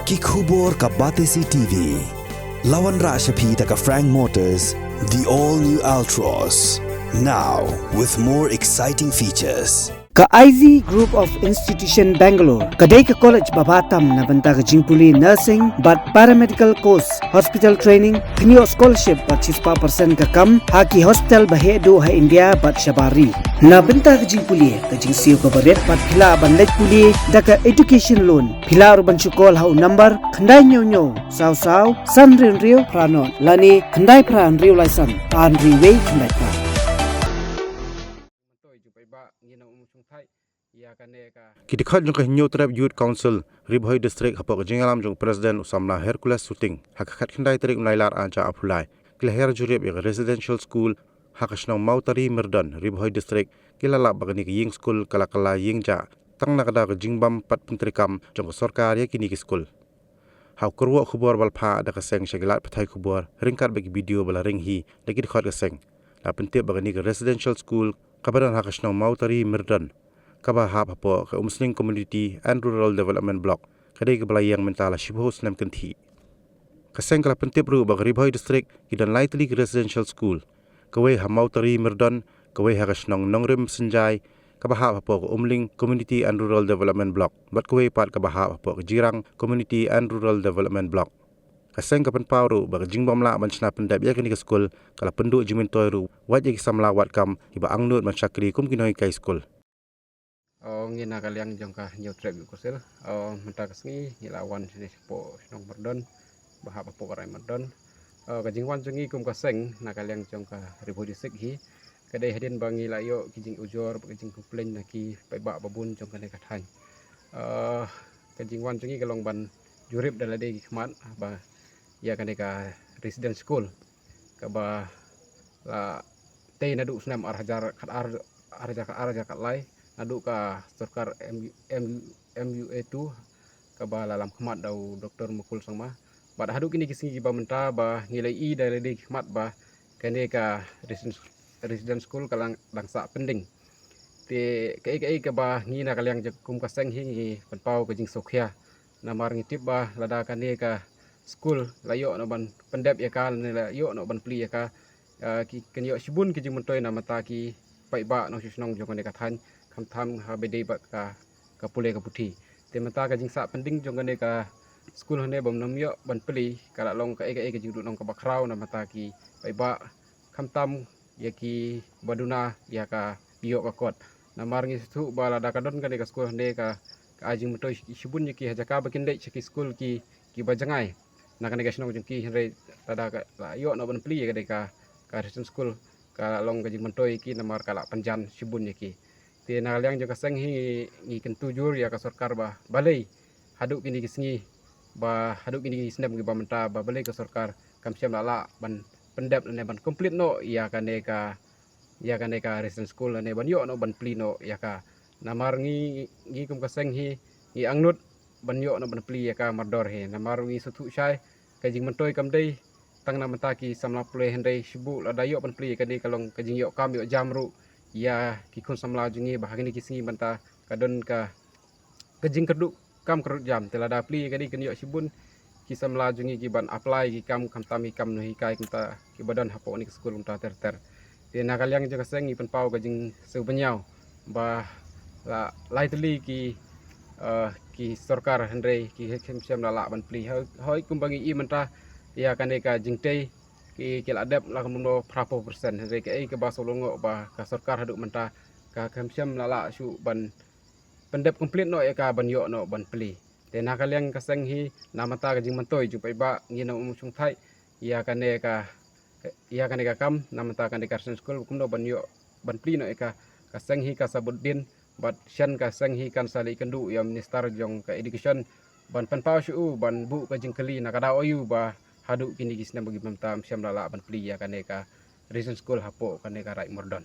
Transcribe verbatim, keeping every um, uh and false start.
Ki khubor ka Batesi T V. La wanrah sha phi da ka Frank Motors, the all new Altroz. Now with more exciting features. Ka I Z Group of Institution Bangalore ka dei ka college ba bha tam na bynta ka jingpule nursing bad paramedical course, hospital training, pynïoh scholarship bad shispah percent ka kam ha ki hospital ba heh duh ha India bad shabar ri. Na bynta ka jingpule, ka jingsiew kaba rit bad phi lah ban leit pule da ka education loan. Phi lah ruh ban shu call ha u number khyndai hynñiew hynñiew saw saw san hynriew hynriew phra nod lane khyndai phra hynriew lai san ar hynriew wei khyndai phra. Ki dkhot jong ka Hynñiewtrep Youth Council Ri Bhoi District hapoh ka jingïalam jong u President u samla Hercules Suting, ha ka khatkhyndai tarik u Nailar ar hajar arphew lai, ki la hiar jurip ïa ka residential school ha ka shnong Mawtari Myrdon, Ri Bhoi District. Ki la lap ba kane ka ïing skul ka la kylla ïing jah tang na ka daw ka jingbym pat pyntreikam jong ka sorkar ïa kine ki skul. Ha u kyrwoh khubor ba la phah da ka seng sha ki lad pathai khubor ryngkat bad ki video ba la ring hi da ki dkhot ka seng, la pyntip ba kane ka residential school kaba don ha ka shnong Mawtari Myrdon, kaba hap hapoh ka Umsning Community and Rural Development Block, ka dei kaba la ïeng mynta la shiphew snem kynthih. Ka seng ka la pyntip ruh ba ka Ri Bhoi District ki don lai tylli ki residential school, kawei ha Mawtari Myrdon, kawei ha ka shnong Nongrim Synjai, kaba hap hapoh ka Umling Community and Rural Development Block, bad kawei pat kaba hap hapoh ka Jirang Community and Rural Development Block. Ka seng ka pynpaw ruh ba ka jingbym lah ban shna pyndep ïa kane ka skul ka la pynduh jingmyntoi ruh wat ïa ki samla wad kam kiba angnud ban shakri kum ki nonghikai skul. O, ngi na ka liang jong ka Hynñiewtrep Youth Council, o, mynta ka sngi ngi la wan shane shapoh shnong Myrdon, ba hap hapoh ka rai Myrdon. O, ka jingwan jong ngi kum ka seng na ka liang jong ka Ri Bhoi District hi, ka dei hadien ba ngi la ïoh ki jingujor bad ki jingcomplain na ki paidbah babun jong kane ka thaiñ. O, ka jingwan jong ngi ka long ban jurip da lade ki khmat ba ïa kane ka residence school kaba la tei naduh snem ar hajar khatar, ar hajar khatar, ar hajar khatlai, naduh ka sorkar M U, M U, M U A two, kaba la lam khmat da u Doktor Mukul Sangma. Bad haduh kine ki sngi kiba mynta ba ngi la ïohi da lade ki khmat ba kane ka residence, residence school ka la dang sah pending. Te kaei kaei kaba ngi na ka liang jong kum ka seng hi ngi pynpaw ka jingsngewkhia. Namar ngi tip ba lada kane ka skul la ïoh noh ban pyndep ïa ka, lane la ïoh noh ban plie ïa ka, ah, ki kan ïoh shibun ki jingmyntoi na bynta ki paidbah nongshong shnong jong kane ka thaiñ, khamtam ha ba ïadei bad ka, ka pule ka puthi. Te mynta ka jingsah pending jong kane ka skul hangne bym nym ïoh ban plie, ka la long kaei kaei ka jingduhnong kaba khraw na bynta ki paidbah, khamtam ïa kiba duna ïa ka ïoh ka kot. Namar ngi sngewthuh ba lada ka don kane ka skul hangne ka, ka ai jingmyntoi shibun ïa ki ha jaka ba kin leit sha ki skul ki, kiba jngai na kane ka shnong jong ki, hynrei lada ka la ïoh noh ban plie ïa kane ka, ka residence school, ka la long ka jingmyntoi ïa ki namar ka la pynjan shibun ïa ki. Te na ka liang jong ka seng hi ngi, ngi kyntu jur ïa ka sorkar ba balei haduh kine ki sngi, ba haduh kine ki snem kiba mynta ba balei ka sorkar kam shym la lah ban pyndep lane ban complete noh ïa kane ka, ïa kane ka residence school lane ban ïoh noh ban plie noh ïa ka. Namar ngi, ngi kum ka seng hi ngi angnud ban ïoh noh ban plie ïa ka mardor hi. Namar ngi sngewthuh shai ka jingmyntoi kam dei tang na bynta ki samla pule, hynrei shibun lada ïoh ban plie ïa kane ka long ka jingïoh kam ïoh jam ruh ïa ki khun samla jong ngi ba ha kine ki sngi mynta ka don ka, ka jingkyrduh kam kyrduh jam. Te lada plie ïa kane kan ïoh shibun ki samla jong ngi ki ban apply ki kam, khamtam ki kam nonghikai kumta kiba don hapoh kane ka skul kumta ter ter. Te na ka liang jong ka seng ngi pynpaw ka jingsngewbha ba la lai tylli ki, eh, ki sorkar hynrei ki kam shym la lah ban plie. Hoi, hoi kumba ngi i mynta ïa kane ka jingtei ki, ki la dep la kumno phra phew percent, hynrei kaei kaba sngewlyngngoh ba ka sorkar haduh mynta ka kam shym la lah shuh ban pyndep complete noh ïa ka ban ïoh noh ban plie. Te na ka liang ka seng hi na bynta ka jingmyntoi jong paidbah ngi na um shongthait ïa kane ka, ïa kane ka kam na bynta kane ka residence school kumno ban ïoh ban plie noh ïa ka. Ka seng hi ka sa bud dien bad shen ka seng hi kan sa leit kynduh ïa u minister jong ka education ban pynpaw sha u ban buh ka jingkylli na ka daw aïu ba haduh kine ki snem ba ki mynta ym shym la lah ban plie ïa kane ka residence school hapoh kane ka Raid Myrdon.